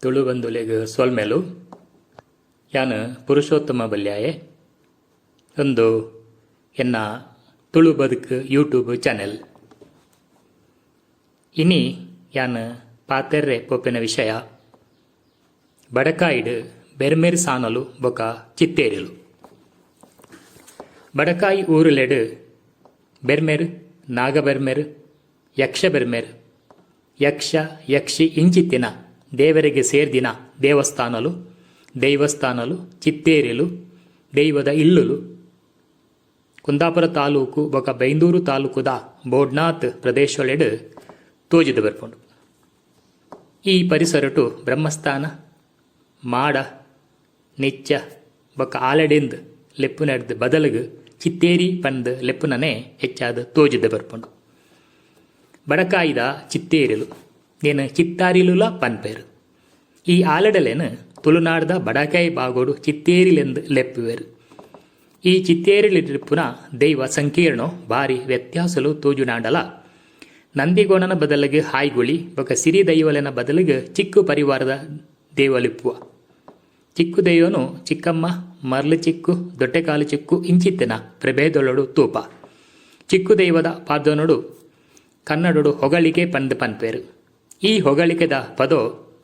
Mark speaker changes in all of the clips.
Speaker 1: ತುಳು ಬಂಧುಲೆಗ್ ಸೊಲ್ಮೆಲು. ಯಾನ್ ಪುರುಷೋತ್ತಮ ಬಲ್ಯಾಯೆ. ಉಂದು ಎನ್ನ ತುಳು ಬದುಕು ಯೂಟ್ಯೂಬ್ ಚಾನೆಲ್. ಇನಿ ಯಾನ್ ಪಾತೆರ್ರೆ ಪೋಪಿನ ವಿಷಯ ಬಡಕಾಯಿಡ್ ಬೆರ್ಮೆರ್ ಸಾನೊಲು ಬೊಕ ಚಿತ್ತೇರಿಲು. ಬಡಕಾಯಿ ಊರುಲೆಡ್ ಬೆರ್ಮೆರ್, ನಾಗಬೆರ್ಮೆರ್, ಯಕ್ಷ ಬೆರ್ಮೆರ್, ಯಕ್ಷ, ಯಕ್ಷಿ ಇಂಚಿತ್ತಿನ ದೇವೆರೆಗ್ ಸೇರ್ದಿನ ದೇವಸ್ಥಾನೊಲು, ದೈವಸ್ಥಾನೊಲು, ಚಿತ್ತೇರಿಲು, ದೈವದ ಇಲ್ಲುಲು ಕುಂದಾಪುರ ತಾಲೂಕು ಬೊಕ ಬೈಂದೂರು ತಾಲೂಕುದ ಬೋಡ್ನಾಥ್ ಪ್ರದೇಶೊಲೆಡ್ ತೋಜಿದ್ ಬರ್ಪುಂಡು. ಈ ಪರಿಸರೊಟು ಬ್ರಹ್ಮಸ್ಥಾನ, ಮಾಡ, ನಿಚ್ಚ ಬೊಕ್ಕ ಆಲಡೆಂದ್ ಲೆಪ್ಪುನೆಡ್ದ್ ಬದಲ್ಗ್ ಚಿತ್ತೇರಿ ಪಂದ್ ಲೆಪ್ಪುನನೇ ಹೆಚ್ಚಾದ್ ತೋಜಿದ್ ಬರ್ಪುಂಡು. ಬಡಕಾಯಿದ ಚಿತ್ತೇರಿಲು ನೆನ್ ಚಿತ್ತಾರಿಲುಲ ಪನ್ಪೆರ್. ಈ ಆಲಡೆಲೆನ್ ತುಳುನಾಡ್ದ ಬಡಕಾಯಿ ಭಾಗೊಡು ಚಿತ್ತೇರಿಲೆಂದ್ ಲೆಪ್ಪುವೆರ್. ಈ ಚಿತ್ತೇರಿಲೆಡಿಪ್ಪುನ ದೈವ ಸಂಕೀರ್ಣೊ ಬಾರಿ ವ್ಯತ್ಯಾಸೊಲು ತೋಜುನಾಂಡಲ ನಂದಿಗೋಣನ ಬದಲ್ಗ್ ಹಾಯ್ಗುಳಿ ಬೊಕ್ಕ ಸಿರಿ ದೈವೊಲೆನ ಬದಲ್ಗ್ ಚಿಕ್ಕು ಪರಿವಾರದ ದೈವೊಲಿಪ್ಪುವ. ಚಿಕ್ಕು ದೈವೊನು ಚಿಕ್ಕಮ್ಮ, ಮರ್ಲ್ ಚಿಕ್ಕು, ದೊಟ್ಟೆಕಾಲು ಚಿಕ್ಕು ಇಂಚಿತ್ತಿನ ಪ್ರಭೇದೊಲೊಡು ತೂಪ. ಚಿಕ್ಕು ದೈವದ ಪಾಡ್ದನೊಡು ಕನ್ನಡೊಡು ಹೊಗಳಿಕೆ ಪಂದ್ ಪನ್ಪೆರ್. ಈ ಹೊಗಳಿಕೆದ ಪದೊ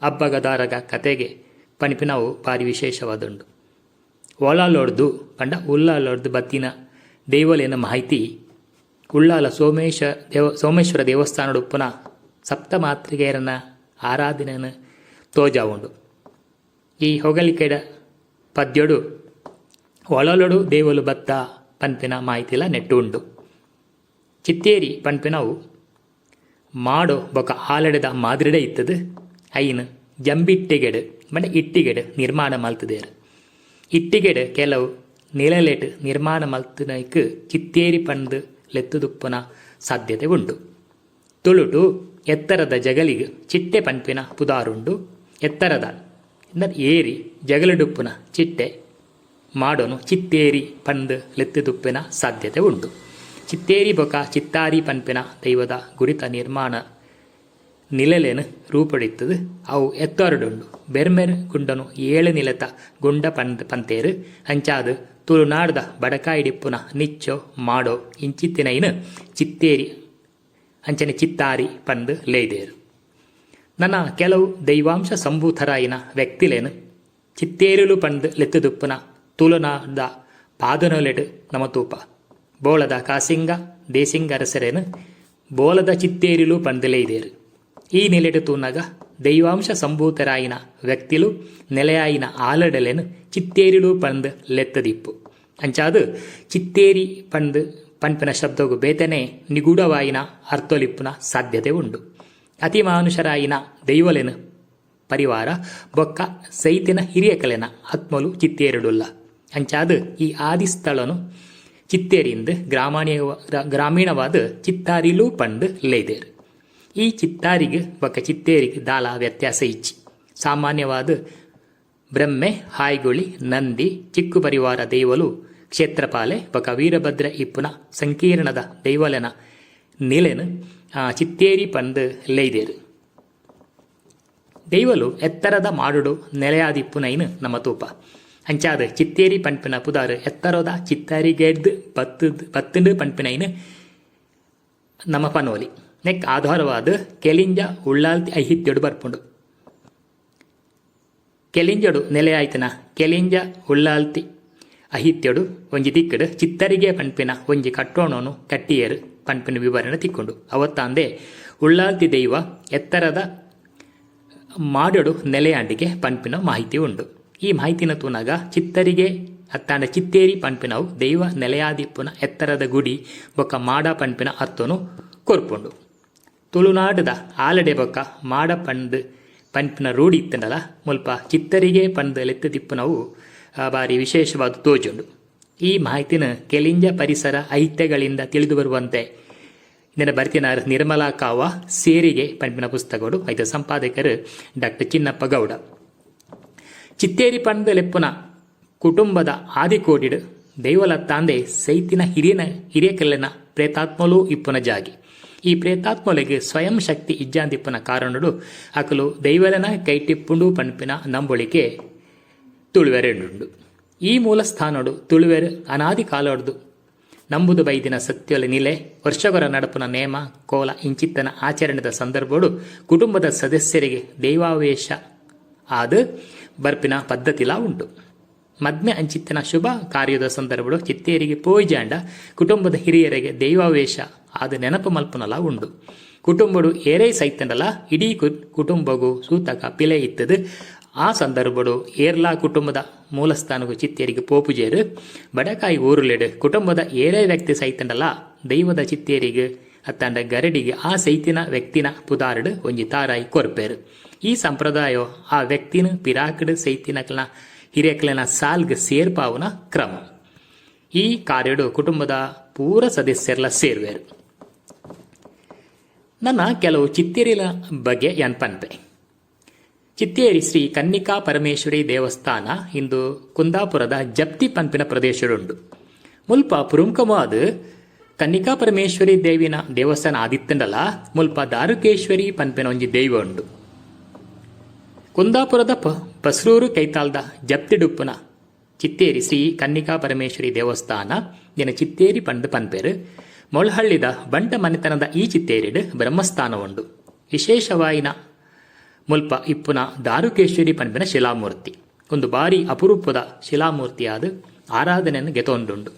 Speaker 1: ಅಬ್ಬಗ ದಾರಗ ಕತೆಗೆ ಪನ್ಪಿನವು ಬಾರಿ ವಿಶೇಷವಾದುಂಡು. ಓಲಾಲೊಡ್ದು ಪಂಡ ಉಲ್ಲಾಲೊಡ್ದು ಬತ್ತಿನ ದೈವೊಲೆನ ಮಾಹಿತಿ ಉಳ್ಳಾಲ ಸೋಮೇಶ ದೇವ ಸೋಮೇಶ್ವರ ದೇವಸ್ಥಾನಡ್ ಉಪ್ಪುನ ಸಪ್ತಮಾತೃಕೆಯೆರೆನ ಆರಾಧನೆನ್ ತೋಜಾವುಂಡು. ಈ ಹೊಗಳಿಕೆದ ಪದ್ಯೊಡು ಒಳಲೊಡು ದೇವೊಲು ಬತ್ತ ಪನ್ಪಿನ ಮಾಹಿತಿಲ ನೆಟ್ಟ್ ಉಂಡು. ಚಿತ್ತೇರಿ ಪನ್ಪಿನವು ಮಾಡೊ ಬೊಕ ಆಲಡೆದ ಮಾದರಿಡೇ ಇತ್ತುದ್ ಐನ್ ಜಂಬಿಟ್ಟಿಗೆಡ್ ಪಂಡ ಇಟ್ಟಿಗೆಡ್ ನಿರ್ಮಾಣ ಮಲ್ತ್ದೆರ್. ಇಟ್ಟಿಗೆಡ್ ಕೆಲವು ನಿಲೆಲೆಟ್ ನಿರ್ಮಾಣ ಮಲ್ತ್ನೈಕ್ ಚಿತ್ತೇರಿ ಪಂದ್ ಲೆತ್ತುದುಪ್ಪುನ ಸಾಧ್ಯತೆ ಉಂಡು. ತುಳುಟು ಎತ್ತರದ ಜಗಲಿಗ್ ಚಿಟ್ಟೆ ಪನ್ಪಿನ ಪುದಾರುಂಡು. ಎತ್ತರದ ಏರಿ ಜಗಲಿಡುಪ್ಪುನ ಚಿಟ್ಟೆ ಮಾಡೊನು ಚಿತ್ತೇರಿ ಪಂದ್ ಲೆತ್ತುದುಪ್ಪುನ ಸಾಧ್ಯತೆ ಉಂಡು. ಚಿತ್ತೇರಿ ಬೊಕ ಚಿತ್ತಾರಿ ಪನ್ಪಿನ ದೈವದ ಗುಡಿತ ನಿರ್ಮಾಣ ನಿಲೆಲೆನ್ ರೂಪೊಡಿತ್ತುದ್ ಅವು ಎತ್ತರಡುಂಡು. ಬೆರ್ಮೆರ್ ಗುಂಡೊನು ಏಳು ನಿಲೆತ ಗುಂಡ ಪಂದ್ ಪಂತೆರ್. ಅಂಚಾದ್ ತುಳುನಾಡ್ದ ಬಡಕಾಯಿಡಿಪ್ಪುನ ನಿಚ್ಚೊ, ಮಾಡೊ ಇಂಚಿತ್ತಿನೈನ್ ಚಿತ್ತೇರಿ ಅಂಚನೆ ಚಿತ್ತಾರಿ ಪಂದ್ ಲೆಯ್ದೆರ್. ನನ ಕೆಲವು ದೈವಾಂಶ ಸಂಭೂತರಾಯಿನ ವ್ಯಕ್ತಿಲೆನ್ ಚಿತ್ತೇರಿಲು ಪಂದ್ ಲೆತ್ತುದುಪ್ಪುನ ತುಳುನಾಡ್ದ ಪಾದನೊಲೆಡ್ ನಮ ತೂಪ. ಬೋಳದ ಕಾಸಿಂಗ, ದೇಸಿಂಗ ಅರಸೆರೆನ್ ಬೋಲದ ಚಿತ್ತೇರಿಲು ಪಂದ್ ಲೆಯ್ದೆರ್. ಈ ನಿಲೆಟ್ ತೂನಗ ದೈವಾಂಶ ಸಂಭೂತರಾಯಿನ ವ್ಯಕ್ತಿಲು ನೆಲೆಯಾಯಿನ ಆಲಡೆಲೆನ್ ಚಿತ್ತೇರಿಲು ಪಂದ್ ಲೆತ್ತದಿಪ್ಪು. ಅಂಚಾದ್ ಚಿತ್ತೇರಿ ಪಂದ್ ಪನ್ಪಿನ ಶಬ್ದೊಗು ಬೇತೆನೆ ನಿಗೂಢವಾಯಿನ ಅರ್ಥೊಲಿಪ್ಪುನ ಸಾಧ್ಯತೆ ಉಂಡು. ಅತಿಮಾನುಷರಾಯಿನ ದೈವೊಲೆನ ಪರಿವಾರ ಬೊಕ್ಕ ಸೈತಿನ ಹಿರಿಯಕಲೆನ ಆತ್ಮೊಲು ಚಿತ್ತೇರಿಡುಲ್ಲ. ಅಂಚಾದ್ ಈ ಆದಿ ಸ್ಥಳೊನು ಚಿತ್ತೇರಿಂದ್ ಗ್ರಾಮೀಣವಾದ್ ಚಿತ್ತಾರಿಲು ಪಂದ್ ಲೆಯ್ದೆರ್. ಈ ಚಿತ್ತಾರಿಗ್ ಬೊಕ್ಕ ಚಿತ್ತೇರಿಗ್ ದಾಲ ವ್ಯತ್ಯಾಸ ಇಜ್ಜಿ. ಸಾಮಾನ್ಯವಾದ್ ಬ್ರಹ್ಮೆ, ಹಾಯ್ಗುಳಿ, ನಂದಿ, ಚಿಕ್ಕು ಪರಿವಾರ ದೈವೊಲು ಕ್ಷೇತ್ರಪಾಲೆ ಬೊಕ್ಕ ವೀರಭದ್ರ ಇಪ್ಪುನ ಸಂಕೀರ್ಣದ ದೈವೊಲೆನ ನಿಲೆನ್ ಚಿತ್ತೇರಿ ಪಂದ್ ಲೆಯ್ದೆರ್. ದೈವೊಲು ಎತ್ತರದ ಮಾಡುಡು ನೆಲೆಯಾದಿಪ್ಪುನೈನ್ ನಮ ತೂಪ. ಅಂಚಾದ್ ಚಿತ್ತೇರಿ ಪನ್ಪಿನ ಪುದರ್ ಎತ್ತರೊದ ಚಿತ್ತಾರಿಗೆಡ್ದ್ ಬತ್ತ್ಂಡ್ ಪನ್ಪಿನೈನ್ ನಮ ಪನೊಲಿ. ನೆಕ್ಕ್ ಆಧಾರವಾದ್ ಕೆಲಿಂಜ ಉಳ್ಳಾಲ್ತಿ ಐಹಿತ್ಯೊಡು ಬರ್ಪುಂಡು. ಕೆಲಿಂಜೊಡು ನೆಲೆಯಾಯ್ತಿನ ಕೆಲಿಂಜ ಉಳ್ಳಾಲ್ತಿ ಅಹಿತ್ಯೊಡು ಒಂಜಿ ದಿಕ್ಕ್ಡ್ ಚಿತ್ತರಿಗೆ ಪನ್ಪಿನ ಒಂಜಿ ಕಟ್ಟೋಣೊನು ಕಟ್ಟಿಯೆರ್ ಪನ್ಪಿನ ವಿವರಣೆ ತಿಕ್ಕುಂಡು. ಅವತ್ತಾಂದೆ ಉಳ್ಳಾಲ್ತಿ ದೈವ ಎತ್ತರದ ಮಾಡೊಡು ನೆಲೆಯಾಂಡಿಗೆ ಪನ್ಪಿನ ಮಾಹಿತಿ ಉಂಡು. ಈ ಮಾಹಿತಿನ ತೂನಗ ಚಿತ್ತರಿಗೆ ಅತ್ತಾಂಡ ಚಿತ್ತೇರಿ ಪನ್ಪಿನವು ದೈವ ನೆಲೆಯಾದಿಪ್ಪುನ ಎತ್ತರದ ಗುಡಿ ಬೊಕ್ಕ ಮಾಡ ಪನ್ಪಿನ ಅರ್ಥೊನು ಕೊರ್ಪುಂಡು. ತುಳುನಾಡ್ದ ಆಲಡೆ ಬೊಕ್ಕ ಮಾಡ ಪಂದ್ ಪನ್ಪಿನ ರೂಢಿ ಇತ್ತ್ಂಡಲ ಮುಲ್ಪ ಚಿತ್ತರಿಗೆ ಪಂದ್ ಲೆತ್ತುದಿಪ್ಪುನವು ಬಾರಿ ವಿಶೇಷವಾದ್ ತೋಜುಂಡು. ಈ ಮಾಹಿತಿನ್ ಕೆಲಿಂಜ ಪರಿಸರ ಐತ್ಯಗಳಿಂದ ತಿಳಿದು ಬರುವಂತೆ ಇಂದೆನ ಬರ್ತಿನಾರ್ ನಿರ್ಮಲಾ ಕಾವ ಸೇರಿಗೆ ಪನ್ಪಿನ ಪುಸ್ತಕೊಡು ಐತ ಸಂಪಾದಕರು ಡಾಕ್ಟರ್ ಚಿನ್ನಪ್ಪ ಗೌಡ. ಚಿತ್ತೇರಿ ಪಂದ್ ಲೆಪ್ಪುನ ಕುಟುಂಬದ ಆದಿಕೋಡಿಡ್ ದೈವಲತ್ತಾಂದೆ ಸೈತಿನ ಹಿರಿಯನ ಹಿರಿಯಕಲ್ಲೆನ ಪ್ರೇತಾತ್ಮೊಲು ಇಪ್ಪುನ ಜಾಗೆ. ಈ ಪ್ರೇತಾತ್ಮೊಲೆಗ್ ಸ್ವಯಂ ಶಕ್ತಿ ಇಜ್ಜಾಂದಿಪ್ಪುನ ಕಾರಣೊಡು ಅಕುಲು ದೈವಲೆನ ಕೈಟಿಪ್ಪುಂಡು ಪನ್ಪಿನ ನಂಬೊಳಿಕೆ ತುಳುವೆರೆಡುಂಡು. ಈ ಮೂಲಸ್ಥಾನೊಡು ತುಳುವೆರ್ ಅನಾದಿ ಕಾಲೊಡ್ದು ನಂಬುದು ಬೈದಿನ ಸತ್ಯೊಲೆ ನಿಲೆ, ವರ್ಷಗೊರ ನಡಪುನ ನೇಮ, ಕೋಲ ಇಂಚಿತ್ತನ ಆಚರಣೆದ ಸಂದರ್ಭೊಡು ಕುಟುಂಬದ ಸದಸ್ಯೆರೆಗ್ ದೈವಾವೇಶ ಆದ್ ಬರ್ಪಿನ ಪದ್ಧತಿಲಾ ಉಂಡು. ಮದ್ಮೆ ಅಂಚಿತ್ತಿನ ಶುಭ ಕಾರ್ಯೊದ ಸಂದರ್ಭೊಡು ಚಿತ್ತೇರಿಗೆ ಪೋಯಿಜಾಂಡ ಕುಟುಂಬದ ಹಿರಿಯೆರೆಗ್ ದೈವಾವೇಶ ಆದ್ ನೆನಪು ಮಲ್ಪುನಲಾ ಉಂಡು. ಕುಟುಂಬೊಡು ಏರೇ ಸೈತ್ಂಡಲಾ ಇಡೀ ಕುಟುಂಬೊಗು ಸೂತಕ ಪಿಲೆ ಇತ್ತ್ದ್ ಆ ಸಂದರ್ಭೊಡು ಏರ್ಲಾ ಕುಟುಂಬದ ಮೂಲಸ್ಥಾನೊಗು ಚಿತ್ತೇರಿಗೆ ಪೋಪುಜೆರ್. ಬಡಕಾಯಿ ಊರುಲೆಡ್ ಕುಟುಂಬದ ಏರೇ ವ್ಯಕ್ತಿ ಸೈತ್ಂಡಲಾ ದೈವದ ಚಿತ್ತೇರಿಗ್ ಅತ್ತಾಂಡ ಗರಡಿಗ್ ಆ ಸೈತಿನ ವ್ಯಕ್ತಿನ ಪುದಾರ್ಡ್ ಒಂಜಿ ತಾರಾಯಿ ಕೊರ್ಪೆರ್. ಈ ಸಂಪ್ರದಾಯೊ ಆ ವ್ಯಕ್ತಿನ್ ಪಿರಾಕ್ಡ್ ಸೈತಿನಕ್ಲೆನ ಹಿರಿಯಕ್ಲೆನ ಸಾಲ್ಗ್ ಸೇರ್ಪಾವುನ ಕ್ರಮ. ಈ ಕಾರ್ಯೊಡು ಕುಟುಂಬದ ಪೂರ ಸದಸ್ಯೆರ್ಲ ಸೇರುವೆರ್. ನನ ಕೆಲವು ಚಿತ್ತೇರಿಲ ಬಗ್ಗೆ ಯಾನ್ ಪನ್ಪೆ. ಚಿತ್ತೇರಿ ಶ್ರೀ ಕನ್ನಿಕಾ ಪರಮೇಶ್ವರಿ ದೇವಸ್ಥಾನ ಇಂದು ಕುಂದಾಪುರದ ಜಪ್ತಿ ಪನ್ಪಿನ ಪ್ರದೇಶಡುಂಡು. ಮುಲ್ಪ ಪ್ರಮುಖವಾದ್ ಕನ್ನಿಕಾ ಪರಮೇಶ್ವರಿ ದೇವಿನ ದೇವಸ್ಥಾನ ಆದಿತ್ತ್ಂಡಲ ಮುಲ್ಪ ದಾರುಕೇಶ್ವರಿ ಪನ್ಪಿನ ಒಂಜಿ ದೈವ ಉಂಡು. ಕುಂದಾಪುರದ ಬಸ್ರೂರು ಕೈತಾಲ್ದ ಜಪ್ತಿಡುಪ್ಪುನ ಚಿತ್ತೇರಿ ಶ್ರೀ ಕನ್ನಿಕಾ ಪರಮೇಶ್ವರಿ ದೇವಸ್ಥಾನ ನೆನ್ ಚಿತ್ತೇರಿ ಪಂದ್ ಪನ್ಪೆರ್. ಮೊಳಹಳ್ಳಿದ ಬಂಟ ಮನೆತನದ ಈ ಚಿತ್ತೇರಿಡ್ ಬ್ರಹ್ಮಸ್ಥಾನ ಉಂಡು. ವಿಶೇಷವಾಯಿನ ಮುಲ್ಪ ಇಪ್ಪುನ ದಾರುಕೇಶ್ವರಿ ಪನ್ಪಿನ ಶಿಲಾಮೂರ್ತಿ. ಉಂದು ಬಾರಿ ಅಪರೂಪದ ಶಿಲಾಮೂರ್ತಿಯಾದ್ ಆರಾಧನೆನ್ ಗೆತೊಂದುಂಡು.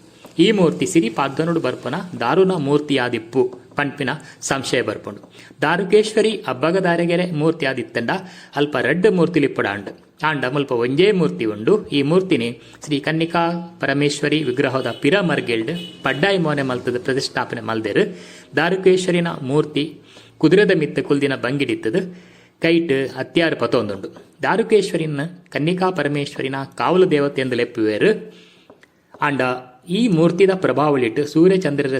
Speaker 1: ಈ ಮೂರ್ತಿ ಸಿರಿ ಪಾಡ್ದನೊಡು ಬರ್ಪುನ ದಾರುನ ಮೂರ್ತಿಯಾದಿಪ್ಪು ಪನ್ಪಿನ ಸಂಶಯ ಬರ್ಪುಂಡು. ದಾರುಕೇಶ್ವರಿ ಅಬ್ಬಗದಾರೆಗೆರೆ ಮೂರ್ತಿಯಾದಿತ್ತ್ಂಡ ಅಲ್ಪ ರಡ್ಡ್ ಮೂರ್ತಿಲು ಇಪ್ಪುಡಾಂಡ್. ಆಂಡ ಮುಲ್ಪ ಒಂಜೇ ಮೂರ್ತಿ ಉಂಡು. ಈ ಮೂರ್ತಿನ್ ಶ್ರೀ ಕನ್ನಿಕಾ ಪರಮೇಶ್ವರಿ ವಿಗ್ರಹೊದ ಪಿರ ಮರ್ಗಿಲ್ಡ್ ಪಡ್ಡಾಯಿ ಮೋನೆ ಮಲ್ತ್ದ್ ಪ್ರತಿಷ್ಠಾಪನೆ ಮಲ್ದೆರ್. ದಾರುಕೇಶ್ವರಿನ ಮೂರ್ತಿ ಕುದುರೆದ ಮಿತ್ತ್ ಕುಲ್ದಿನ ಭಂಗಿಡಿತ್ತ್ದ್ ಕೈಟ್ ಅತ್ಯಾರ್ ಪತೊಂದುಂಡು. ದಾರುಕೇಶ್ವರಿನ್ ಕನ್ನಿಕಾ ಪರಮೇಶ್ವರಿನ ಕಾವಲು ದೇವತೆ ಇಂದ್ ಲೆಪ್ಪುವೆರ್. ಆಂಡ ಈ ಮೂರ್ತಿದ ಪ್ರಭಾವಳಿಟ್ ಸೂರ್ಯ ಚಂದ್ರೆರೆ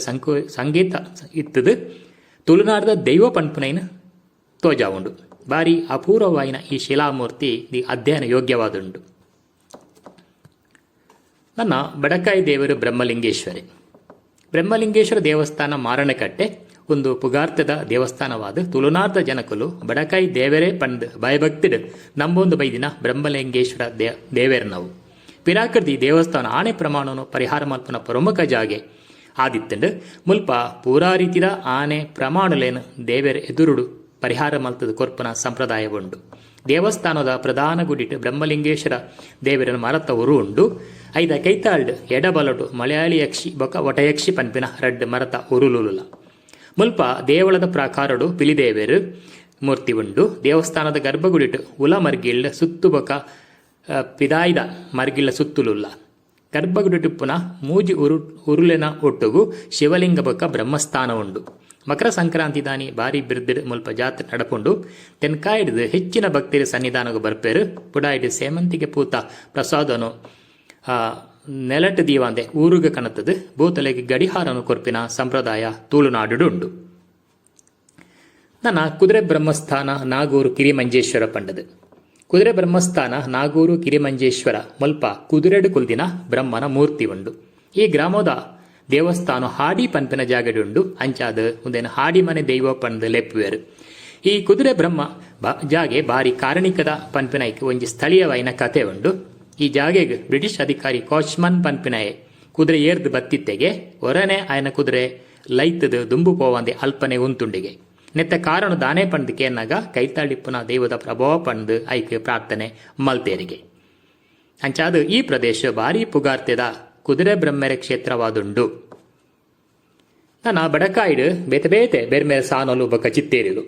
Speaker 1: ಸಂಗೇತ ಇತ್ತ್ದ್ ತುಳುನಾಡ್ದ ದೈವ ಪನ್ಪುನೈನ್ ತೋಜಾವುಂಡು. ಬಾರಿ ಅಪೂರ್ವವಾಯಿನ ಈ ಶಿಲಾಮೂರ್ತಿ ದಿ ಅಧ್ಯಯನ ಯೋಗ್ಯವಾದುಂಡು. ನನ್ನ ಬಡಕಾಯಿ ದೇವರು ಬ್ರಹ್ಮಲಿಂಗೇಶ್ವರೆ. ಬ್ರಹ್ಮಲಿಂಗೇಶ್ವರ ದೇವಸ್ಥಾನ ಮಾರಣಕಟ್ಟೆ ಉಂದು ಪುಗಾರ್ತೆದ ದೇವಸ್ಥಾನವಾದ್ ತುಳುನಾಡ್ದ ಜನಕುಲು ಬಡಕಾಯಿ ದೇವೆರೇ ಪಂದ್ ಭಯಭಕ್ತಿಡ್ ನಂಬೊಂದು ಬೈದಿನ ಬ್ರಹ್ಮಲಿಂಗೇಶ್ವರ ದೇವೆರ್ನವು. ಪಿರಾಕರ್ದ್ ಈ ದೇವಸ್ಥಾನ ಆಣೆ ಪ್ರಮಾಣೊನು ಪರಿಹಾರ ಮಲ್ಪುನ ಪ್ರಮುಖ ಜಾಗೆ ಆದಿತ್ತ್ಂಡ್. ಮುಲ್ಪ ಪೂರಾ ರೀತಿದ ಆನೆ ಪ್ರಮಾಣೊಲೆನ್ ದೇವೆರ್ ಎದುರುಡು ಪರಿಹಾರ ಮಲ್ತ್ದ್ ಕೊರ್ಪುನ ಸಂಪ್ರದಾಯ ಉಂಡು. ದೇವಸ್ಥಾನೊದ ಪ್ರಧಾನ ಗುಡಿಟ್ ಬ್ರಹ್ಮಲಿಂಗೇಶ್ವರ ದೇವೆರೆನ ಮರತ ಒರು ಉಂಡು. ಐದ ಕೈತಾಲ್ಡ್ ಎಡ ಬಲೊಟು ಮಲಯಾಳಿ ಯಕ್ಷಿ ಬೊಕ್ಕ ವಟಯಕ್ಷಿ ಪನ್ಪಿನ ರಡ್ಡ್ ಮರತ ಒರುಲುಲುಲ. ಮುಲ್ಪ ದೇವಳದ ಪ್ರಾಕಾರೊಡು ಪಿಲಿದೇವೆರ್ ಮೂರ್ತಿ ಉಂಡು. ದೇವಸ್ಥಾನದ ಗರ್ಭಗುಡಿಟ್ ಉಲ ಮರ್ಗಿಲ್ಡ್ ಸುತ್ತು ಬೊಕ ಪಿದಾಯಿದ ಮರ್ಗಿಲ್ದ ಸುತ್ತುಲುಲ್ಲ. ಗರ್ಭಗುಡಿಟುಪ್ಪುನ ಮೂಜಿ ಉರುಲೆನ ಒಟ್ಟುಗು ಶಿವಲಿಂಗ ಬೊಕ್ಕ ಬ್ರಹ್ಮಸ್ಥಾನ ಉಂಡು. ಮಕರ ಸಂಕ್ರಾಂತಿದಾನಿ ಬಾರಿ ಬಿರ್ದ್ ಡ್ ಮುಲ್ಪ ಜಾತ್ರೆ ನಡಪುಂಡು. ತೆನ್ಕಾಯಿಡ್ದ್ ಹೆಚ್ಚಿನ ಭಕ್ತೆರ್ ಸನ್ನಿಧಾನಗ್ ಬರ್ಪೆರ್. ಪುಡಾಯಿಡ್ ಸೇಮಂತಿಗೆ ಪೂತ ಪ್ರಸಾದೊನು ನೆಲಟ್ ದೀವಂದೆ ಊರುಗ್ ಕನತ್ ದ್ ಭೂತೊಲೆಗ್ ಗಡಿಹಾರೊನು ಕೊರ್ಪಿನ ಸಂಪ್ರದಾಯ ತುಳುನಾಡ್ ಡ್ ಉಂಡು. ನನ ಕುದುರೆ ಬ್ರಹ್ಮಸ್ಥಾನ ನಾಗೂರು ಕಿರಿಮಂಜೇಶ್ವರ ಪಂಡ್ದ್. ಕುದುರೆ ಬ್ರಹ್ಮಸ್ಥಾನ ನಾಗೂರು ಕಿರಿಮಂಜೇಶ್ವರ ಮುಲ್ಪ ಕುದುರೆಡ್ ಕುಲ್ದಿನ ಬ್ರಹ್ಮನ ಮೂರ್ತಿ ಉಂಡು. ಈ ಗ್ರಾಮೊದ ದೇವಸ್ಥಾನೊ ಹಾಡಿ ಪನ್ಪಿನ ಜಾಗೆಡ್ ಉಂಡು. ಅಂಚಾದ್ ಉಂದೆನ್ ಹಾಡಿಮನೆ ದೈವೊ ಪಂದ್ ಲೆಪ್ಪುವೆರ್. ಈ ಕುದುರೆ ಬ್ರಹ್ಮ ಜಾಗೆ ಬಾರಿ ಕಾರಣಿಕದ ಪನ್ಪಿನೈಕ್ ಒಂಜಿ ಸ್ಥಳೀಯವಾಯಿನ ಕತೆ ಉಂಡು. ಈ ಜಾಗೆಗ್ ಬ್ರಿಟಿಷ್ ಅಧಿಕಾರಿ ಕೋಚ್ಮನ್ ಪನ್ಪಿನಾಯೆ ಕುದುರೆ ಏರ್ದ್ ಬತ್ತಿತ್ತೆಗೆ ಒರನೆ ಆಯನ ಕುದುರೆ ಲೈತ್ದ್ ದುಂಬು ಪೋವಂದೆ ಅಲ್ಪನೆ ಉಂತುಂಡಿಗೆ. ನೆತ್ತ ಕಾರಣೊ ದಾನೆ ಪಂದ್ ಕೇನ್ನಗ ಕೈತಾಳಿಪ್ಪುನ ದೈವೊದ ಪ್ರಭಾವ ಪಂದ್ ಐಕ್ ಪ್ರಾರ್ಥನೆ ಮಲ್ತೆರಿಗೆ. ಅಂಚಾದ್ ಈ ಪ್ರದೇಶ ಬಾರಿ ಪುಗಾರ್ತೆದ ಕುದುರೆ ಬ್ರಹ್ಮೆರೆ ಕ್ಷೇತ್ರವಾದುಂಡು. ನನ ಬಡಕಾಯಿಡ್ ಬೇತೆ ಬೇತೆ ಬೆರ್ಮೆರೆ ಸಾನೊಲು ಬೊಕ್ಕ ಚಿತ್ತೇರಿಲು.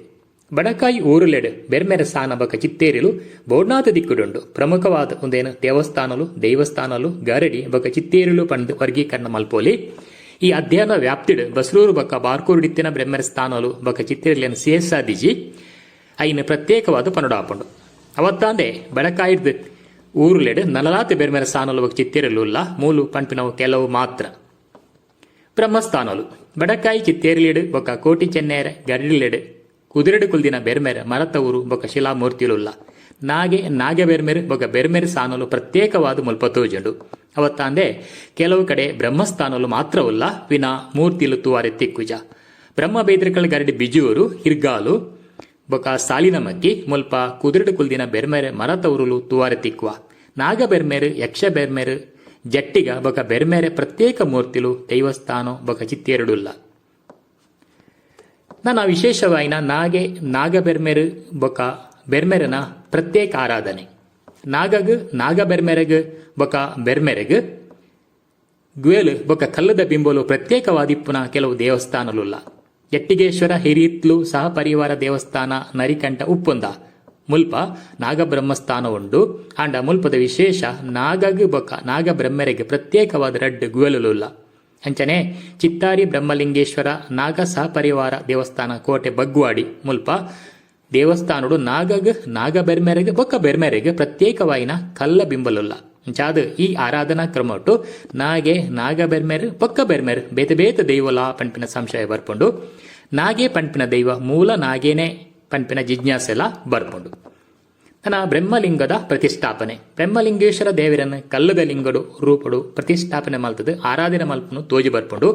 Speaker 1: ಬಡಕಾಯಿ ಊರುಲೆಡ್ ಬೆರ್ಮೆರೆ ಸಾನ ಬೊಕ್ಕ ಚಿತ್ತೇರಿಲು ಬೋಡ್ನಾತ್ ದಿಕ್ಕುಡುಂಡು. ಪ್ರಮುಖವಾದ್ ಉಂದೆನ್ ದೇವಸ್ಥಾನೊಲು, ದೈವಸ್ಥಾನೊಲು, ಗರಡಿ ಬೊಕ್ಕ ಚಿತ್ತೇರಿಲು ಪಂಡ್ದ್ ವರ್ಗೀಕರಣ ಮಲ್ಪೊಲಿ. ಈ ಅಧ್ಯಯನ ವ್ಯಾಪ್ತಿಡ್ ಬಸ್ರೂರು ಬೊಕ್ಕ ಬಾರ್ಕೂರುಡಿತ್ತಿನ ಬೆರ್ಮೆರೆ ಸ್ಥಾನೊಲು ಬೊಕ್ಕ ಚಿತ್ತೇರಿಲೆನ್ ಸೇರ್ಸಾದಿಜಿ. ಅಯಿನ್ ಪ್ರತ್ಯೇಕವಾದ್ ಪನೊಡಾಪುಂಡು. ಅವತ್ತಾಂದೆ ಬಡಕಾಯಿಡ್ದ್ ಊರುಲೆಡ್ ನನಲಾತ್ ಬೆರ್ಮೆರೆ ಸಾನೊಲು ಬೊಕ್ಕ ಚಿತ್ತೇರಿಲು ಉಲ್ಲ. ಮೂಲು ಪನ್ಪಿನವು ಕೆಲವು ಮಾತ್ರ. ಬ್ರಹ್ಮಸ್ಥಾನೊಲು ಬಡಕಾಯಿ ಚಿತ್ತೇರಿಲೆಡ್ ಬೊಕ್ಕ ಕೋಟಿ ಚೆನ್ನೆಯೆರೆ ಗರಡಿಲೆಡ್ ಕುದುರೆಡ್ ಕುಲ್ದಿನ ಬೆರ್ಮೆರ್ ಮರತ ಉರು ಬೊಕ್ಕ ಶಿಲಾಮೂರ್ತಿಲು ಉಲ್ಲ. ನಾಗೆ, ನಾಗೆ ಬೆರ್ಮೆರ್ ಬೊಕ್ಕ ಬೆರ್ಮೆರ್ ಸಾನೊಲು ಪ್ರತ್ಯೇಕವಾದ್ ಮುಲ್ಪ ತೋಜುಂಡು. ಅವತ್ತಾಂದೆ ಕೆಲವು ಕಡೆ ಬ್ರಹ್ಮಸ್ಥಾನೊಲು ಮಾತ್ರ ಉಲ್ಲ ವಿನಾ ಮೂರ್ತಿಲು ತೂವರೆ ತಿಕ್ಕುಜ. ಬ್ರಹ್ಮ ಬೇದ್ರಕಲ್ ಗರಡಿ ಬಿಜೂರು ಹಿರ್ಗಾಲು ಬೊಕ ಸಾಲಿನಮಕ್ಕಿ ಮುಲ್ಪ ಕುದುರೆಡು ಕುಲ್ದಿನ ಬೆರ್ಮೆರೆ ಮರತ ಉರುಲು ತುವಾರೆ ತಿಕ್ವ. ನಾಗ ಬೆರ್ಮೆರು ಯಕ್ಷ ಬೆರ್ಮೆರು ಜಟ್ಟಿಗ ಬೊಕ ಬೆರ್ಮೆರೆ ಪ್ರತ್ಯೇಕ ಮೂರ್ತಿಲು ದೈವಸ್ಥಾನ ಬೊಕ ಚಿತ್ತೇರುಡುಲ್ಲ. ನನ್ನ ವಿಶೇಷವಾಯಿನ ನಾಗೆ ನಾಗ ಬೆರ್ಮೆರು ಬೊಕ ಬೆರ್ಮೆರನ ಪ್ರತ್ಯೇಕ ಆರಾಧನೆ. ನಾಗಗ್ ನಾಗ ಬೆರ್ಮೆರೆಗ್ ಬೊಕ ಬೆರ್ಮೆರೆಗ್ ಗ್ವೇಲು ಬೊಕ ಕಲ್ಲದ ಬಿಂಬಲು ಪ್ರತ್ಯೇಕವಾದಿಪ್ಪುನ ಕೆಲವು ದೇವಸ್ಥಾನಲುಲ್ಲ. ಎಟ್ಟಿಗೇಶ್ವರ ಹಿರಿತ್ಲು ಸಹಪರಿವಾರ ದೇವಸ್ಥಾನ ನರಿಕಂಠ ಉಪ್ಪುಂದ ಮುಲ್ಪ ನಾಗಬ್ರಹ್ಮಸ್ಥಾನ ಉಂಡು. ಆಂಡ ಮುಲ್ಪದ ವಿಶೇಷ ನಾಗಗ್ ಬೊಕ ನಾಗಬ್ರಹ್ಮರಿಗೆ ಪ್ರತ್ಯೇಕವಾದ ರಡ್ಡ್ ಗುವೆಲುಲ್ಲ. ಅಂಚನೆ ಚಿತ್ತಾರಿ ಬ್ರಹ್ಮಲಿಂಗೇಶ್ವರ ನಾಗ ಸಹಪರಿವಾರ ದೇವಸ್ಥಾನ ಕೋಟೆ ಬಗ್ವಾಡಿ ಮುಲ್ಪ ದೇವಸ್ಥಾನಡು ನಾಗಗ್ ನಾಗಬೆರ್ಮೆರೆಗ್ ಬೊಕ್ಕ ಬೆರ್ಮೆರೆಗ್ ಪ್ರತ್ಯೇಕವಾಯಿನ ಕಲ್ಲ ಬಿಂಬಲುಲ್ಲ. ಅಂಚಾದ್ ಈ ಆರಾಧನಾ ಕ್ರಮೊಟ್ಟು ನಾಗೆ ನಾಗಬೆರ್ಮೆರ್ ಬೊಕ್ಕ ಬೆರ್ಮೆರ್ ಬೇತೆ ಬೇತೆ ದೈವಲ ಪನ್ಪಿನ ಸಂಶಯ ಬರ್ಪುಂಡು. ನಾಗೆ ಪನ್ಪಿನ ದೈವ ಮೂಲ ನಾಗೇನೆ ಪನ್ಪಿನ ಜಿಜ್ಞಾಸೆಲ ಬರ್ಪುಂಡು. ತನ್ನ ಬ್ರಹ್ಮಲಿಂಗದ ಪ್ರತಿಷ್ಠಾಪನೆ. ಬ್ರಹ್ಮಲಿಂಗೇಶ್ವರ ದೇವರನ್ನು ಕಲ್ಲದ ಲಿಂಗಡು ರೂಪಡು ಪ್ರತಿಷ್ಠಾಪನೆ ಮಲ್ತದು ಆರಾಧನೆ ಮಲ್ಪನು ತೋಜಿ ಬರ್ಪುಂಡು.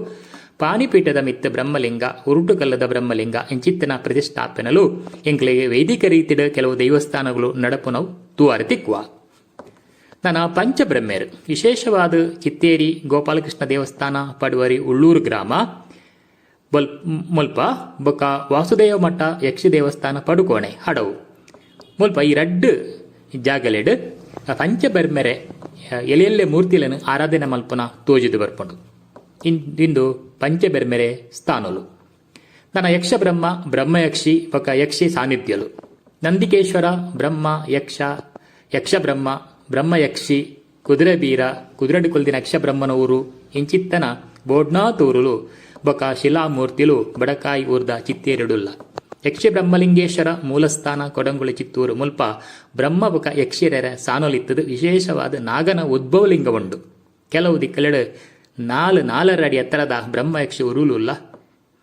Speaker 1: ಪಾನಿಪೀಠದ ಮಿತ್ತ ಬ್ರಹ್ಮಲಿಂಗ, ಉರುಟು ಕಲ್ಲದ ಬ್ರಹ್ಮಲಿಂಗ ಇಂಚಿತ್ತಿನ ಪ್ರತಿಷ್ಠಾಪನೆಲು ಎಂಕ್ಲೆಗ್ ವೈದಿಕ ರೀತಿಡ್ ಕೆಲವು ದೇವಸ್ಥಾನಗಳು ನಡಪುನವು ತೂವರೆ ತಿಕ್ಕುವ. ನನ್ನ ಪಂಚಬ್ರಹ್ಮೆರು ವಿಶೇಷವಾದ ಚಿತ್ತೇರಿ ಗೋಪಾಲಕೃಷ್ಣ ದೇವಸ್ಥಾನ ಪಡುವರಿ ಉಳ್ಳೂರು ಗ್ರಾಮ ಬಲ್ ಮುಲ್ಪ ಬೊಕ ವಾಸುದೇವ ಮಠ ಯಕ್ಷಿ ದೇವಸ್ಥಾನ ಪಡುಕೋಣೆ ಹಡವು ಮುಲ್ಪ ಈ ರಡ್ಡ್ ಜಾಗಲೆಡ್ ಪಂಚಬೆರ್ಮೆರೆ ಎಲೆ ಮೂರ್ತಿలను ಆರಾಧನೆ ಮಲ್ಪುನ ತೋಜಿದು ಬರ್ಪುಂಡು. ಇಂದು ಪಂಚಬೆರ್ಮೆರೆ ಸ್ಥಾನಲು. ನನ್ನ ಯಕ್ಷ ಬ್ರಹ್ಮ, ಬ್ರಹ್ಮಯಕ್ಷಿ ಬೊಕ ಯಕ್ಷಿ ಸಾನ್ನಿಧ್ಯಲು. ನಂದಿಕೇಶ್ವರ ಬ್ರಹ್ಮ ಯಕ್ಷ, ಯಕ್ಷ ಬ್ರಹ್ಮ, ಬ್ರಹ್ಮಯಕ್ಷಿ, ಕುದುರೆಬೀರ, ಕುದುರೆಡು ಕೊಲ್ದಿನ ಯಕ್ಷಬ್ರಹ್ಮನ ಊರು ಇಂಚಿತ್ತನ ಬೋಡ್ನಾತೂರುಲು ಬೊಕ ಶಿಲಾಮೂರ್ತಿಲು ಬಡಕಾಯಿ ಊರ್ದ ಚಿತ್ತೇರಿಡುಲ್ಲ. ಯಕ್ಷ ಬ್ರಹ್ಮಲಿಂಗೇಶ್ವರ ಮೂಲಸ್ಥಾನ ಕೊಡಂಗುಳಿ ಚಿತ್ತೂರು ಮುಲ್ಪ ಬ್ರಹ್ಮ ಬೊಕ ಯಕ್ಷಿಯರ ಸಾನೊಲಿತ್ತದು ವಿಶೇಷವಾದ ನಾಗನ ಉದ್ಭವಲಿಂಗ ಉಂಡು. ಕೆಲವು ದಿಕ್ಕಲೆಡು ನಾಲ್ ನಾಲರ ಅಡಿ ಎತ್ತರದ ಬ್ರಹ್ಮಯಕ್ಷಿ ಉರುಲುಲ್ಲ.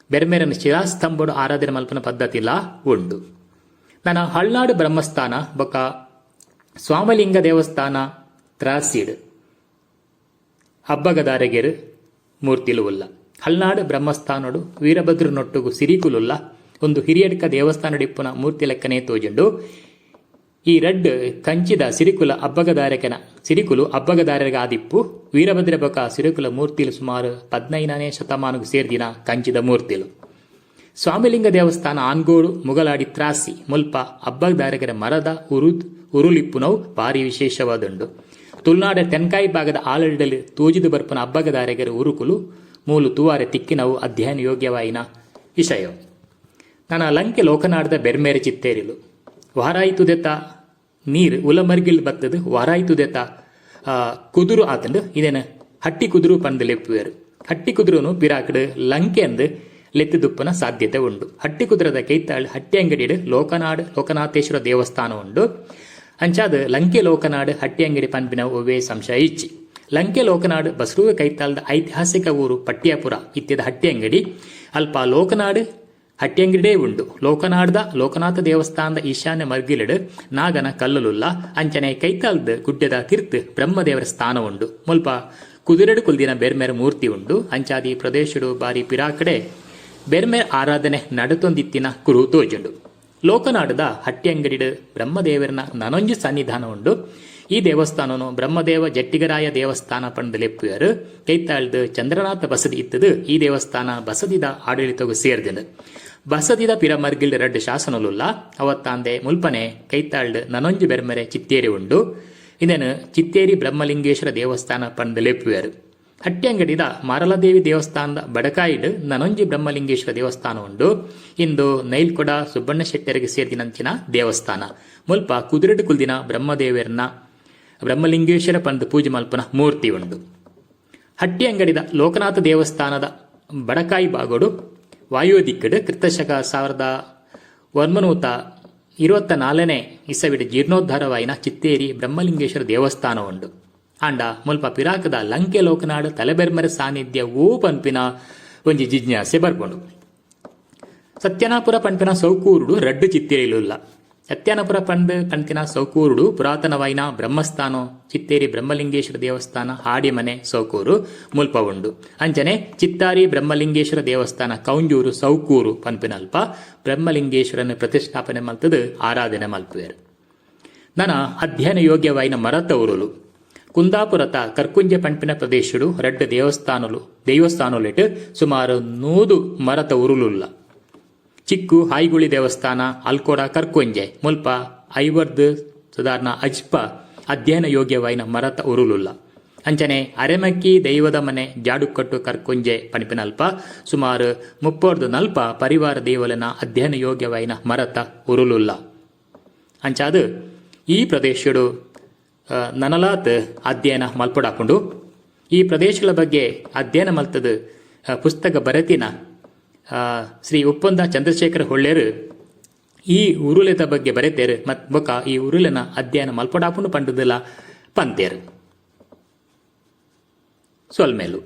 Speaker 1: ಬೆರ್ಮೆರನ ಶಿಲಾಸ್ತಂಭಡು ಆರಾಧನೆ ಮಲ್ಪನ ಪದ್ಧತಿಲ ಉಂಡು. ನನ್ನ ಹಳ್ನಾಡು ಬ್ರಹ್ಮಸ್ಥಾನ ಬೊಕ ಸ್ವಾಮಲಿಂಗ ದೇವಸ್ಥಾನ ತ್ರಾಸೀಡ್ ಅಬ್ಬಗದಾರಗೆರು ಮೂರ್ತಿಲು ಉಲ್ಲ. ಹಲ್ನಾಡು ಬ್ರಹ್ಮಸ್ಥಾನಡು ವೀರಭದ್ರನೊಟ್ಟುಗು ಸಿರಿಕುಲುಲ್ಲ. ಒಂದು ಹಿರಿಯಡ್ಕ ದೇವಸ್ಥಾನಡಿಪ್ಪುನ ಮೂರ್ತಿ ಲೆಕ್ಕನೆ ತೋಜುಂಡು. ಈ ರಡ್ಡ್ ಕಂಚಿದ ಸಿರಿಕುಲ ಅಬ್ಬಗದಾರಕನ ಸಿರಿಕುಲು ಅಬ್ಬಗದಾರಗ ಆದಿಪ್ಪು. ವೀರಭದ್ರ ಬೊಕ ಸಿರಿಕುಲ ಮೂರ್ತಿಲು ಸುಮಾರು 15ನೇ ಶತಮಾನకు ಸೇರ್ದಿನ ಕಂಚಿದ ಮೂರ್ತಿಲು. ಸ್ವಾಮಿಲಿಂಗ ದೇವಸ್ಥಾನ ಆನ್ಗೋಡು ಮುಗಲಾಡಿ ತ್ರಾಸಿ ಮುಲ್ಪ ಅಬ್ಬಗದಾರಕರ ಮರದ ಉರುಲಿಪ್ಪುನವು ಭಾರಿ ವಿಶೇಷವಾದುಂಡು. ತುಳುನಾಡ ತೆನ್ಕಾಯಿ ಭಾಗದ ಆಲಡಿಡಲು ತೋಜಿದು ಬರ್ಪುನ ಅಬ್ಬಗದಾರಗರ ಉರುಕುಲು ಮೂಲು ತುವಾರೆ ತಿಕ್ಕಿನವು ಅಧ್ಯಯನ ಯೋಗ್ಯವಾಯಿನ ವಿಷಯ. ನನ್ನ ಲಂಕೆ ಲೋಕನಾಡದ ಬೆರ್ಮೇರೆ ಚಿತ್ತೇರಿಲು ವಾರಾಯಿ ತುದೆತ ನೀರು ಉಲಮರ್ಗಿಲ್ ಬತ್ತದು ವಾರಾಯಿ ತುದೆತ ಕುದುರು ಆತಂಡು ಇದೇನು ಹಟ್ಟಿ ಕುದುರು ಪಂದ್ ಲೆಪ್ಪುವೇರು. ಹಟ್ಟಿ ಕುದುರುನು ಪಿರಾಕಡು ಲಂಕೆ ಅಂದು ಲೆತ್ತುದುಪ್ಪನ ಸಾಧ್ಯತೆ ಉಂಡು. ಹಟ್ಟಿ ಕುದುರದ ಕೈತಾಳ್ ಹಟ್ಟಿ ಅಂಗಡಿಡು ಲೋಕನಾಡು ಲೋಕನಾಥೇಶ್ವರ ದೇವಸ್ಥಾನ ಉಂಡು. ಅಂಚಾದ ಲಂಕೆ ಲೋಕನಾಡು ಹಟ್ಟಿ ಅಂಗಡಿ ಪನ್ಪಿನ ಒವ್ವೇ ಸಂಶಯ ಇಚ್ಚಿ. ಲಂಕೆ ಲೋಕನಾಡು ಬಸ್ರೂರು ಕೈತಾಲ್ದ ಐತಿಹಾಸಿಕ ಊರು ಪಟ್ಯಾಪುರ ಇತ್ಯದ ಹಟ್ಟಿ ಅಂಗಡಿ ಅಲ್ಪ ಲೋಕನಾಡು ಹಟ್ಟಿ ಅಂಗಡಿಡೇ ಉಂಡು. ಲೋಕನಾಡ್ದ ಲೋಕನಾಥ ದೇವಸ್ಥಾನದ ಈಶಾನ್ಯ ಮರ್ಗಿಲಡು ನಾಗನ ಕಲ್ಲುಲುಲ್ಲ. ಅಂಚನೆ ಕೈತಾಲ್ದ ಗುಡ್ಡದ ತಿರ್ತು ಬ್ರಹ್ಮದೇವರ ಸ್ಥಾನ ಉಂಡು. ಮುಲ್ಪ ಕುದುರೆಡು ಕುಲ್ದಿನ ಬೆರ್ಮೆರ ಮೂರ್ತಿ ಉಂಡು. ಅಂಚಾದಿ ಪ್ರದೇಶಡು ಬಾರಿ ಪಿರಾಕಡೆ ಬೆರ್ಮೆರ್ ಆರಾಧನೆ ನಡತೊಂದಿತ್ತಿನ ಕುರು ತೋಜುಂಡು. ಲೋಕನಾಡದ ಹಟ್ಟಿ ಅಂಗಡಿಡು ಬ್ರಹ್ಮದೇವರನ ನನೊಂಜಿ ಸನ್ನಿಧಾನ ಉಂಡು. ಈ ದೇವಸ್ಥಾನನು ಬ್ರಹ್ಮದೇವ ಜಟ್ಟಿಗರಾಯ ದೇವಸ್ಥಾನ ಪಂದ್ ಲೆಪ್ಪುವರು. ಕೈತಾಳ್ದು ಚಂದ್ರನಾಥ ಬಸದಿ ಇತ್ತದು. ಈ ದೇವಸ್ಥಾನ ಬಸದಿದ ಆಡಳಿತಗೂ ಸೇರ್ದಿನ. ಬಸದಿದ ಪಿರಮರ್ಗಿಲ್ ರಡ್ಡ್ ಶಾಸನಲುಲ್ಲ. ಅವತ್ತಾಂದೆ ಮುಲ್ಪನೆ ಕೈತಾಳ್ದು ನನೊಂಜಿ ಬೆರ್ಮೆರೆ ಚಿತ್ತೇರಿ ಉಂಡು. ಇದನ್ನು ಚಿತ್ತೇರಿ ಬ್ರಹ್ಮಲಿಂಗೇಶ್ವರ ದೇವಸ್ಥಾನ ಪಂದ್ ಲೆಪ್ಪುವರು. ಹಟ್ಟಿ ಅಂಗಡಿದ ಮಾರಲದೇವಿ ದೇವಸ್ಥಾನದ ಬಡಕಾಯಿಡ್ ನನೊಂಜಿ ಬ್ರಹ್ಮಲಿಂಗೇಶ್ವರ ದೇವಸ್ಥಾನ ಉಂಡು. ಇಂದು ನೈಲ್ಕೊಡ ಸುಬ್ಬಣ್ಣ ಶೆಟ್ಟರಿಗೆ ಸೇರಿದಿನಂಚಿನ ದೇವಸ್ಥಾನ. ಮುಲ್ಪ ಕುದುರೆಡು ಕುಲ್ದಿನ ಬ್ರಹ್ಮದೇವರನ್ನ ಬ್ರಹ್ಮಲಿಂಗೇಶ್ವರ ಪಂದ್ ಪೂಜೆ ಮಲ್ಪನ ಮೂರ್ತಿ ಉಂಡು. ಹಟ್ಟಿ ಅಂಗಡಿದ ಲೋಕನಾಥ ದೇವಸ್ಥಾನದ ಬಡಕಾಯಿ ಬಾಗೋಡು ವಾಯು ದಿಕ್ಕಡು ಕ್ರಿಸ್ತಶಕ 1924ನೇ ಇಸವಿಡ್ ಜೀರ್ಣೋದ್ಧಾರವಾಯಿನ ಚಿತ್ತೇರಿ ಬ್ರಹ್ಮಲಿಂಗೇಶ್ವರ ದೇವಸ್ಥಾನ ಉಂಡು. ಆಂಡ ಮುಲ್ಪ ಪಿರಾಕದ ಲಂಕೆ ಲೋಕನಾಡು ತಲೆಬೆರ್ಮರ ಸಾನ್ನಿಧ್ಯ ಓ ಪನ್ಪಿನ ಒಂಜಿ ಜಿಜ್ಞಾಸೆ ಬರ್ಪುಂಡು. ಸತ್ಯನಾಪುರ ಪನ್ಪಿನ ಸೌಕೂರುಡು ರಡ್ಡು ಚಿತ್ತೇರಿಲುಲ್ಲ. ಸತ್ಯಾನಪುರ ಪಂದ್ ಪನ್ತಿನ ಸೌಕೂರುಡು ಪುರಾತನವಾಯಿನ ಬ್ರಹ್ಮಸ್ಥಾನೊ ಚಿತ್ತೇರಿ ಬ್ರಹ್ಮಲಿಂಗೇಶ್ವರ ದೇವಸ್ಥಾನ ಹಾಡಿಮನೆ ಸೌಕೂರು ಮುಲ್ಪ ಉಂಡು. ಅಂಚನೆ ಚಿತ್ತಾರಿ ಬ್ರಹ್ಮಲಿಂಗೇಶ್ವರ ದೇವಸ್ಥಾನ ಕೌಂಜೂರು ಸೌಕೂರು ಪನ್ಪಿನಲ್ಪ ಬ್ರಹ್ಮಲಿಂಗೇಶ್ವರನ್ ಪ್ರತಿಷ್ಠಾಪನೆ ಮಲ್ತ್ದ್ ಆರಾಧನೆ ಮಲ್ಪುವೆರ್. ನನ ಅಧ್ಯಯನ ಯೋಗ್ಯವಾಯಿನ ಮರತ ಉರುಲು ಕುಂದಾಪುರತ ಕರ್ಕುಂಜೆ ಪನ್ಪಿನ ಪ್ರದೇಶೊಡು ರಡ್ಡ್ ದೇವಸ್ಥಾನೊಲು ದೈವಸ್ಥಾನೊಲೆಟ್ ಸುಮಾರು ನೂದು ಮರತ ಉರುಲುಲ್ಲ. ಚಿಕ್ಕು ಹಾಯ್ಗುಳಿ ದೇವಸ್ಥಾನ ಅಲ್ಕೋಡ ಕರ್ಕುಂಜೆ ಮುಲ್ಪ ಐವರ್ದ್ ಸುದಾರ್ನ ಅಜ್ಪ ಅಧ್ಯಯನ ಯೋಗ್ಯವಾಯಿನ ಮರತ ಉರುಲುಲ್ಲ. ಅಂಚನೆ ಅರೆಮಕ್ಕಿ ದೈವದ ಮನೆ ಜಾಡುಕಟ್ಟು ಕರ್ಕುಂಜೆ ಪನ್ಪಿನಲ್ಪ ಸುಮಾರು ಮುಪ್ಪೊರ್ದು ನಲ್ಪ ಪರಿವಾರ ದೈವೊಲೆನ ಅಧ್ಯಯನ ಯೋಗ್ಯವಾಯಿನ ಮರತ ಉರುಲುಲ್ಲ. ಅಂಚಾದ್ ಈ ಪ್ರದೇಶೊಡು ನನಲಾತ್ ಅಧ್ಯಯನ ಮಲ್ಪೊಡಾಪುಂಡು. ಈ ಪ್ರದೇಶದ ಬಗ್ಗೆ ಅಧ್ಯಯನ ಮಲ್ತ್ದ್ ಪುಸ್ತಕ ಬರೆತಿನ ಶ್ರೀ ಉಪ್ಪಂದ ಚಂದ್ರಶೇಖರ ಹೊಳ್ಳೇರು ಈ ಉರುಲೆದ ಬಗ್ಗೆ ಬರೆತೆರ್ ಮತ್ ಬೊಕ ಈ ಉರುಲೆನ ಅಧ್ಯಯನ ಮಲ್ಪೊಡಾಪುಂಡು ಪಂಡುದುಲ ಪಂತೆರ್. ಸೊಲ್ಮೆಲು.